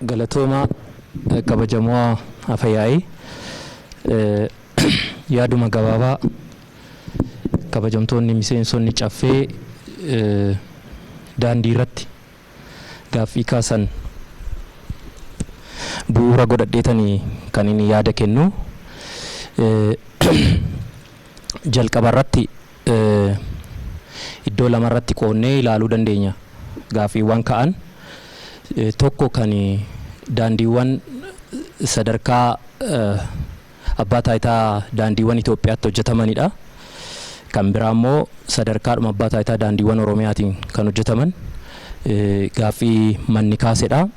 Galatooma, kabajamoo Afyaa'ii. Yaaduma gabaabaa kabajamtoonni miseensonni Caffee daandii irratti gaaffii kaasan bu'uura godhadheetanii kan inni yaada kennu. Jalqaba irratti iddoo lama irratti qoodnee ilaaluu dandeenya gaaffiiwwan ka'an. Tokko kan daandiiwwan sadarkaa Abbaa Taayitaa Daandiiwwan Itoophiyaatti hojjetamanidha. Kan biraa immoo sadarkaadhuma Abbaa Taayitaa Daandiiwwan Oromiyaatiin kan hojjetaman gaaffii manni kaasedha.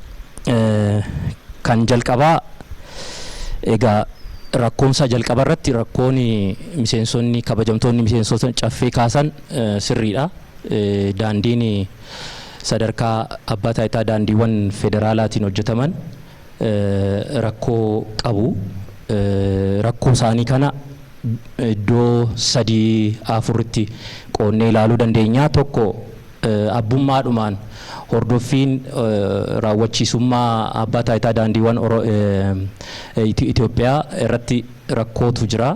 Kan jalqabaa egaa rakkoonsaa jalqaba irratti rakkoon miseensonni, kabajamtoonni miseensota Caffee kaasan sirriidha. Daandiin sadarkaa Abbaa Taayitaa Daandiiwwan Federaalaatiin hojjetaman rakkoo qabu. Rakkoo isaanii kana iddoo sadii afuritti qoodnee ilaaluu dandeenya. Tokko, abbummaadhumaan hordoffiin raawwachiisummaa Abbaa Taayitaa Daandiiwwan Itoophiyaa irratti rakkootu jira.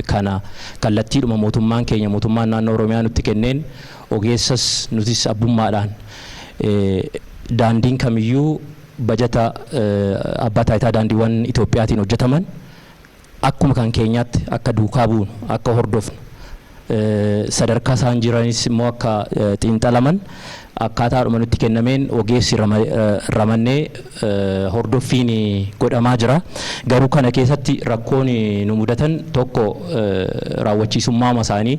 Kana kallattiidhuma mootummaan keenya, mootummaan naannoo Oromiyaa nutti kenneen, ogeessas nutis abbummaadhaan daandiin kamiyyuu bajata Abbaa Taayitaa Daandiiwwan Itoophiyaatiin hojjetaman akkuma kan keenyaatti akka duukaa buunu, akka hordofnu, sadarkaa isaan jiranis immoo akka xiinxalaman akkaataadhuma nutti kennameen ogeessi ramannee hordoffiin godhamaa jira. Garuu kana keessatti rakkoon nu mudatan tokko raawwachiisummaama isaanii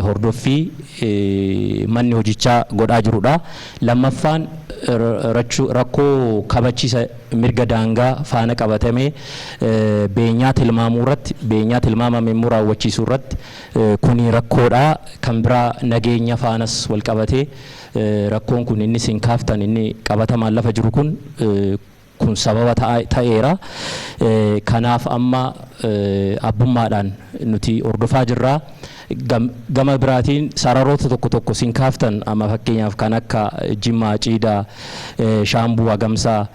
hordoffii manni hojichaa godhaa jirudha. Lammaffaan, rakkoo kabachiisa mirga daangaa faana qabatamee beenyaa tilmaamuu irratti, beenyaa tilmaamame immoo raawwachiisuu irratti kuni rakkoodha. Kan biraa nageenya faanas wal qabatee rakkoon kun inni isin kaaftan, inni qabatamaan lafa jiru kun sababa ta'eera. Kanaaf amma abbummaadhaan nuti hordofaa jirra. Gama biraatiin sararoota tokko tokko isin kaaftan, amma fakkeenyaaf kan akka Jimmaa Ciidaa, Shaambuu Agamsaa,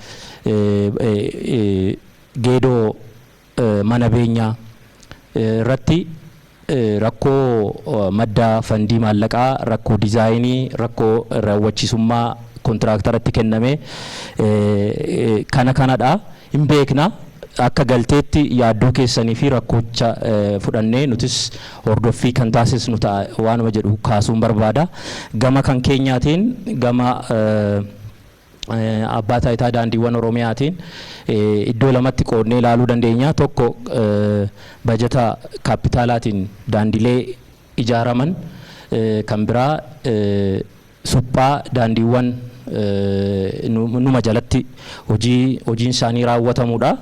Geedoo mana beenyaa irratti rakkoo madda fandii maallaqaa, rakkoo diizaayinii, rakkoo raawwachiisummaa kontiraaktaratti kenname kana kanadha. Hin beekna. Akka galteetti yaaddoo keessanii fi rakkoocha fudhannee nutis hordoffii kan taasisnu ta'a waanuma jedhu kaasuun barbaada. Gama kan keenyaatiin, gama Abbaa Taayitaa Daandiiwwan Oromiyaatiin iddoo lamatti qoodnee ilaaluu dandeenya. Tokko, bajata kaappitaalaatiin daandilee ijaaraman, kan biraa suphaa daandiiwwan numa jalatti hojiin isaanii raawwatamudha.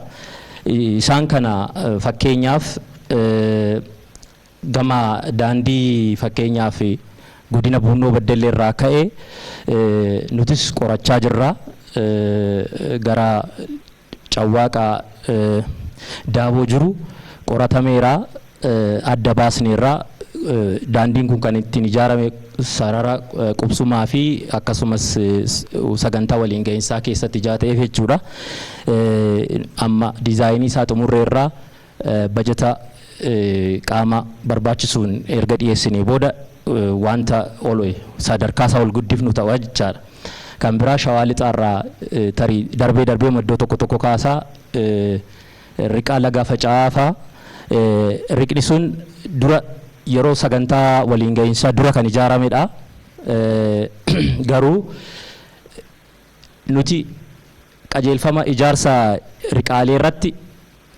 Isaan kana fakkeenyaaf gama daandii fakkeenyaaf godina Buunnoo Beddellee irraa ka'e nutis qorachaa jirra. Gara Cawwaaqaa Daaboo jiru qoratameera, adda baasneerra. Daandiin kun kan ittiin ijaarame sarara qubsumaa fi akkasumas sagantaa waliin gahinsaa keessatti ijaa ta'eef jechuudha. Amma diizaayinii isaa xumurreerra, bajata qaama barbaachisuun erga dhiyeessinee booda wanta ol sadarkaa isaa ol guddifnu ta'a jechaadha. Kan biraa Shawaa Lixaarraa tarii darbee darbee iddoo tokko tokko kaasaa, riqaa Laga Faca'aa fa'aa, riqni sun dura yeroo sagantaa waliin gahinsaa dura kan ijaaramedha. Garuu nuti qajeelfama ijaarsa riqaalee irratti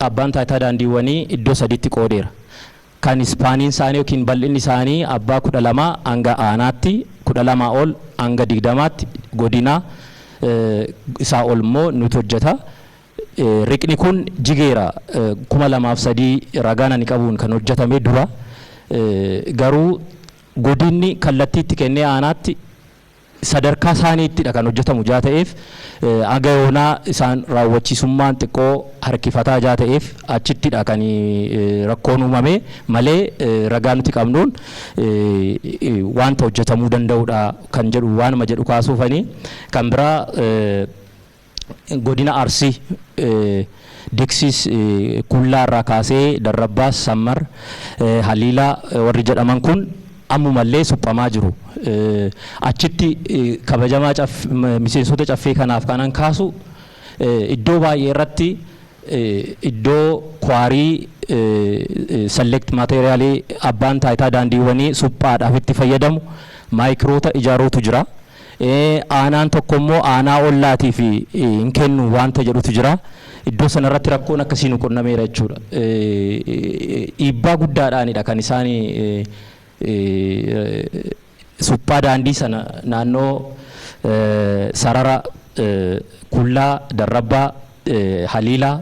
Abbaan Taayitaa Daandiiwwanii iddoo sadiitti qoodeera. Kan ispaaniin isaanii yookiin bal'inni isaanii abbaa 12 hanga aanaatti, 12 ol hanga 20tti godina, isaa ol immoo nutu hojjeta. Riqni kun jigeera, 2003 ragaan ani qabuun kan hojjetame dura. Garuu godinni kallattii itti kennee aanaatti Sadarkaa isaaniittidha kan hojjetamu jaa ta'eef, aga yoonaa isaan raawwachiisummaan xiqqoo harkifataa jaa ta'eef, achittidha kan rakkoon uumame malee, ragaa nuti qabnuun wanta hojjetamuu danda'udha kan jedhu waanuma jedhu kaasuufanii. Kan biraa, godina Arsii, Diksiis, Kullaa irraa kaasee Darrabbaas, Sammar, Haliilaa warri jedhaman kun ammumallee suphamaa jiru. Achitti kabajamaa miseensota Caffee kanaaf kanan kaasu, iddoo baay'ee irratti iddoo quarry select materialii abbaan taayitaa daandiiwwanii suphaadhaaf itti fayyadamu microota ijaaruutu jira. Aanaan tokko immoo aanaa ollaatii fi hin kennu wanta jedhutu jira. Iddoo sanarratti rakkoon akkasii nu qunnameera jechuudha. Dhiibbaa guddaadhaanidha kan isaan suphaa daandii sana naannoo sarara Kullaa, Darrabbaa, Haliilaa,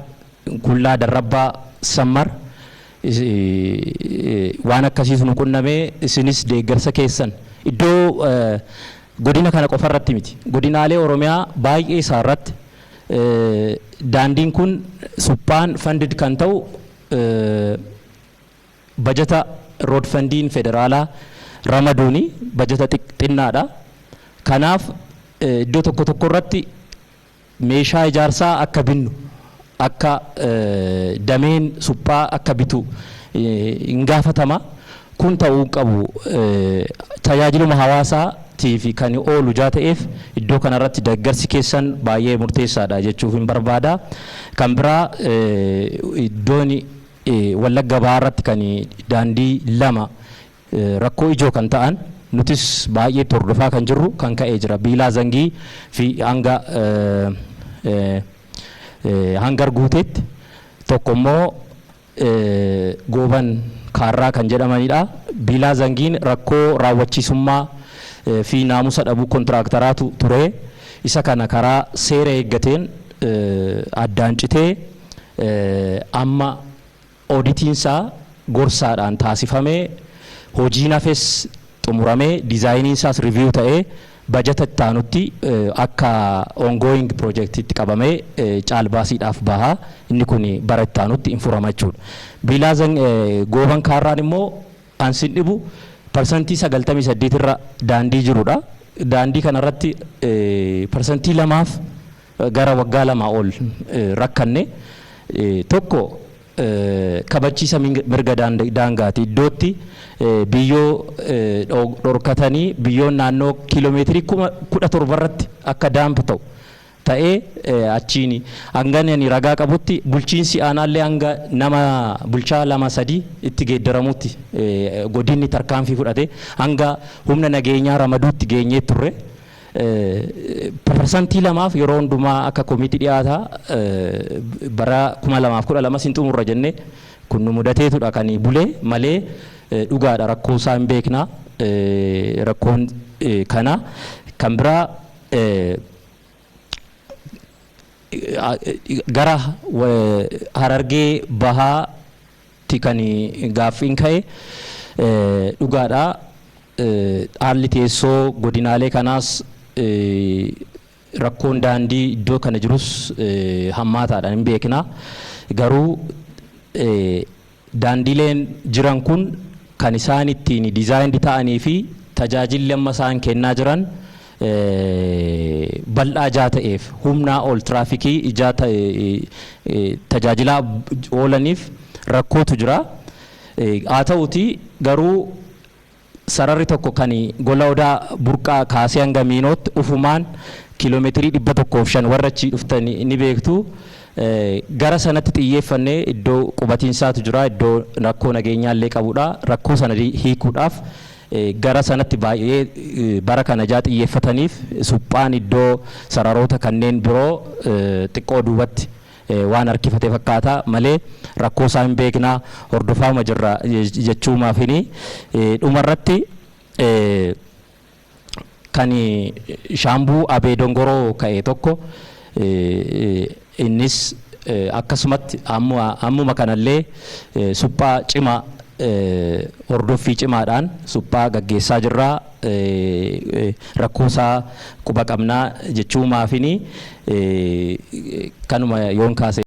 Kullaa, Darrabbaa, Sammar waan akkasiitu nu qunnamee. Isinis deeggarsa keessan iddoo godina kana qofa irratti miti, godinaalee Oromiyaa baay'ee isaa irratti daandiin kun suphaan funded kan ta'u bajata road fundiin federaalaa ramaduuni bajata xinnaadha. Kanaaf iddoo tokko tokko irratti meeshaa ijaarsaa akka binnu, akka dameen suphaa akka bitu hin gaafatama. Kun ta'uu qabu, tajaajiluma hawaasaatii fi kan oolu jaa ta'eef, iddoo kanarratti deeggarsi keessan baay'ee murteessaadha jechuuf hin barbaada. Kan biraa, iddoon Wallagga Bahaa irratti kan daandii lama rakkoo ijoo kan ta'an, nutis baay'ee hordofaa kan jirru kan ka'ee jira. Biilaa Zangii fi hanga Hangar Guuteetti, tokko immoo Gooban Kaarraa kan jedhamanidha. Biilaa Zangiin rakkoo raawwachiisummaa fi naamusa dhabuu kontiraaktoraatu ture. Isa kana karaa seera eeggateen addaan citee, amma auditiinsaa gorsaadhaan taasifamee, hojiin hafes xumuramee, designiin isaas review ta'ee, bajata itti aanutti akka ongoing projectitti qabamee caalbaasiidhaaf bahaa. Inni kun bara itti aanutti hin furama jechuudha. Biilaa Gooban Kaarraan immoo kan sin dhibu 98% irra daandii jirudha. Daandii kanarratti 2%f gara waggaa 2 ol rakkanne. Tokko, kabachiisa mirga daangaati. Iddootti biyyoo dhorkatanii, biyyoon naannoo kiiloomeetirii 17,000 irratti akka dump ta'u ta'ee, achiin hanga ani ragaa qabutti bulchiinsi aanaallee hanga nama bulchaa lama sadii itti geeddaramutti, godinni tarkaanfii fudhate, hanga humna nageenyaa ramaduutti geenyee turre. 2%f yeroo hundumaa akka komiitii dhiyaata. Bara 2012 sin xumurra jenne, kun nu mudateetudha kan bulee malee, dhugaadha, rakkoo isaa hin beekna rakkoon kana. Kan biraa, gara Harargee Bahaatti kan gaaffiin ka'e, dhugaadha. Haalli teessoo godinaalee kanaas, rakkoon daandii iddoo kana jirus hammaataadha, hin beekna. Garuu daandileen jiran kun kan isaan ittiin designed ta'anii fi tajaajilli amma isaan kennaa jiran bal'aa jaa ta'eef, humnaa ol tiraafikii ijaa tajaajilaa oolaniif rakkootu jira. Haa ta'uti garuu, sararri tokko kan Gola Odaa Burqaa kaasee hanga Miinootti ufumaan kiiloomeetirii 105, warra achii dhuftan ni beektu. Gara sanatti xiyyeeffannee, iddoo qubatiinsaatu jira, iddoo rakkoo nageenyaallee qabudha. Rakkoo sana hiikuudhaaf gara sanatti baay'ee bara kana jaa xiyyeeffataniif, suphaan iddoo sararoota kanneen biroo xiqqoo duubatti waan harkifate fakkaata malee, rakkoo isaa hin beeknaa, hordofaama jirra jechuumaafini. Dhumarratti, kan Shaambuu Abee Dongoroo ka'e tokko, innis akkasumatti ammuma kanallee suphaa cimaa Hordoffii cimaadhaan suphaa gaggeessaa jirraa, rakkoo isaa quba qabnaa jechuu maafini kanuma yoon kaase.